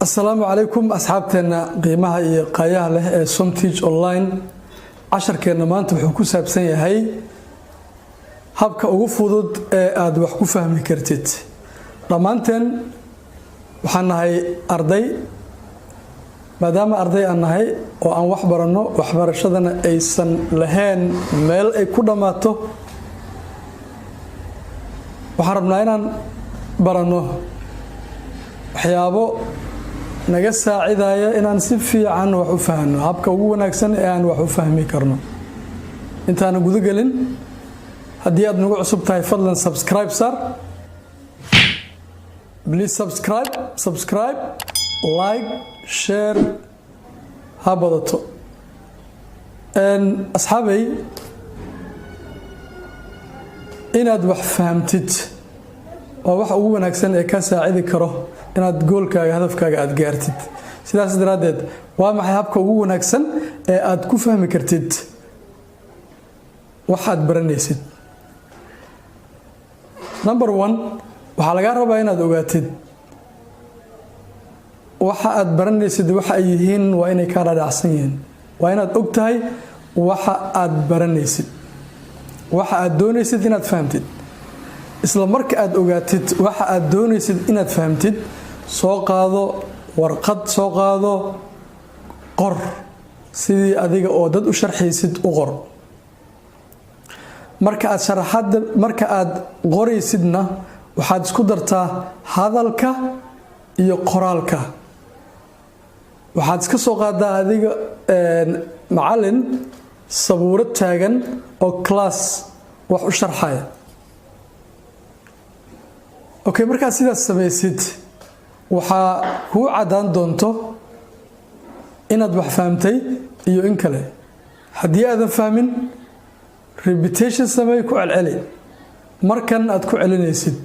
Asalaamu calaykum, asxaabteenna qiimaha iyo qaayaha leh ee Somteach Online. Casharkeenna maanta wuxuu ku saabsan yahay habka ugu fudud ee aada wax ku fahmi kartid. Dhammaanteen waxaan nahay arday. Maadaama arday aan nahay oo aan wax baranno, waxbarashadana aysan lahayn meel ay ku dhammaato, waxaan rabnaa inaan baranno waxyaabo naga saacidaya inaan si fiican wax u fahno, habka ugu wanaagsan ee aan wax u fahmi karno. Intaanan guda gelin, haddii aad nagu cusub tahay, fadlan subscribe sar, please. Subscribe, subscribe, like, share ha badato. Asxaabay, inaad wax fahamtid waa waxa ugu wanaagsan ee ka saacidi karo inaad goalkaaga, hadafkaaga aada gaartid. Sidaas daraaddeed, waa maxay habka ugu wanaagsan ee aad ku fahmi kartid waxaad baranaysid? Number one, waxaa lagaa rabaa inaad ogaatid waxa aad baranaysid waxa ay yihiin. Waa inay kaa dhadhacsan yihiin. Waa inaad og tahay waxa aad baranaysid, waxa aad doonaysid inaad fahamtid. Isla marka aad ogaatid waxa aad doonaysid inaad fahamtid, soo qaado warqad, soo qaado, qor. Sidii adiga oo dad u sharxaysid u qor. Marka aad sharaxaada, marka aad qoraysidna, waxaad isku dartaa hadalka iyo qoraalka. Waxaad iska soo qaadaa adiga macalin sabuurad taagan oo class wax u sharxaya. Okay, markaad sidaas samaysid, waxaa kuu caddaan doonto inaad wax fahamtay iyo in kale. Haddii aadan fahmin, repetition samey, ku celceli. Markan aad ku celinaysid,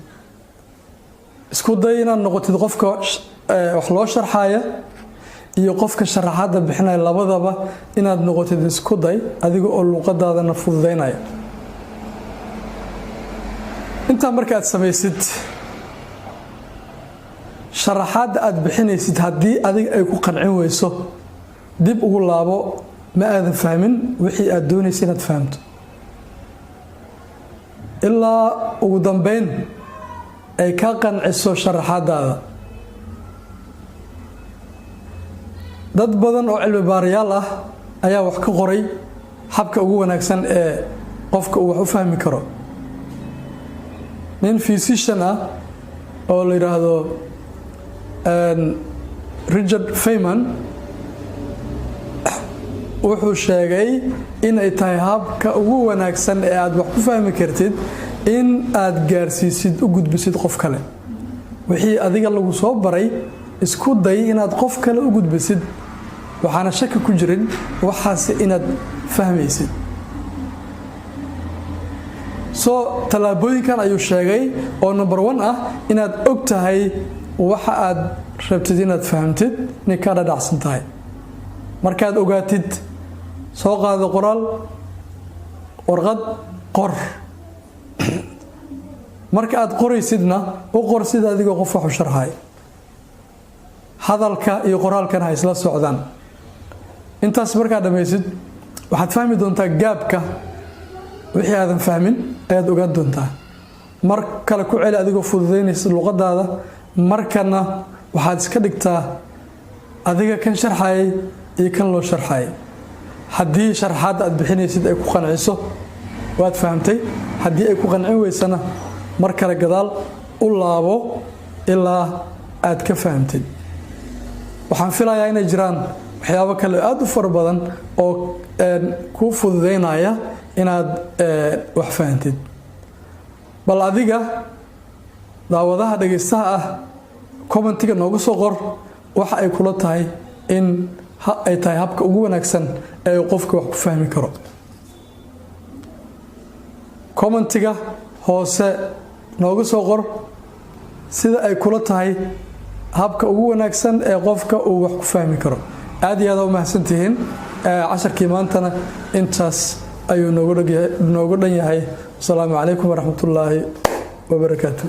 isku day inaad noqotid qofka wax loo sharxaya iyo qofka sharaxaadda bixinaya, labadaba inaad noqotid isku day, adiga oo luuqadaadana fududaynaya. Intaa marka aad samaysid, sharaxaadda aad bixinaysid haddii adiga ay ku qancin weyso, dib ugu laabo. Ma aadan fahmin wixii aad doonaysa inaad fahamto. Ilaa ugu dambeyn ay ka qanciso sharaxaadaada. Dad badan oo cilmi baarayaal ah ayaa wax ka qoray habka ugu wanaagsan ee qofka uu wax u fahmi karo. Nin physician ah oo la yidhaahdo Richard Feynman wuxuu sheegay inay tahay habka ugu wanaagsan ee aad wax ku fahmi kartid in aad gaarsiisid, u gudbisid qof kale wixii adiga lagu soo baray. Isku day inaad qof kale u gudbisid, waxaana shaki ku jirin waxaase inaad fahmaysid. Soo tallaabooyinkan ayuu sheegay, oo number one ah inaad og tahay waxa aad rabtid inaad fahamtid, inay kaa dhadhacsan tahay. Markaad ogaatid, soo qaado qoraal, warqad, qor. Marka aad qoraysidna, u qor sida adigoo qof wax u sharxay. Hadalka iyo qoraalkana ha isla socdaan. Intaas markaad dhammaysid, waxaad fahmi doontaa gapka. Wixii aadan fahmin ayaad ogaan doontaa. Mar kale ku celi adigoo fududaynaysa luqadaada. Markana waxaad iska dhigtaa adiga kan sharxayay iyo kan loo sharxayay. Haddii sharxaadda aad bixinaysid ay ku qanciso, waad fahamtay. Haddii ay ku qancin weysana, mar kale gadaal u laabo ilaa aad ka fahamtid. Waxaan filayaa inay jiraan waxyaabo kale aada u fara badan oo kuu fududaynaya inaad wax fahantid. Bal adiga daawadaha, dhagaystaha ah, commentiga noogu soo qor waxa ay kula tahay in ay tahay habka ugu wanaagsan ee uu qofka wax ku fahmi karo. Commentiga hoose noogu soo qor sida ay kula tahay habka ugu wanaagsan ee qofka uu wax ku fahmi karo. Aad iyo aad u mahadsantihiin. Casharkii maantana intaas ayuu noogu dhan yahay. Asalaamu calaykum waraxmatullaahi wabarakaatu.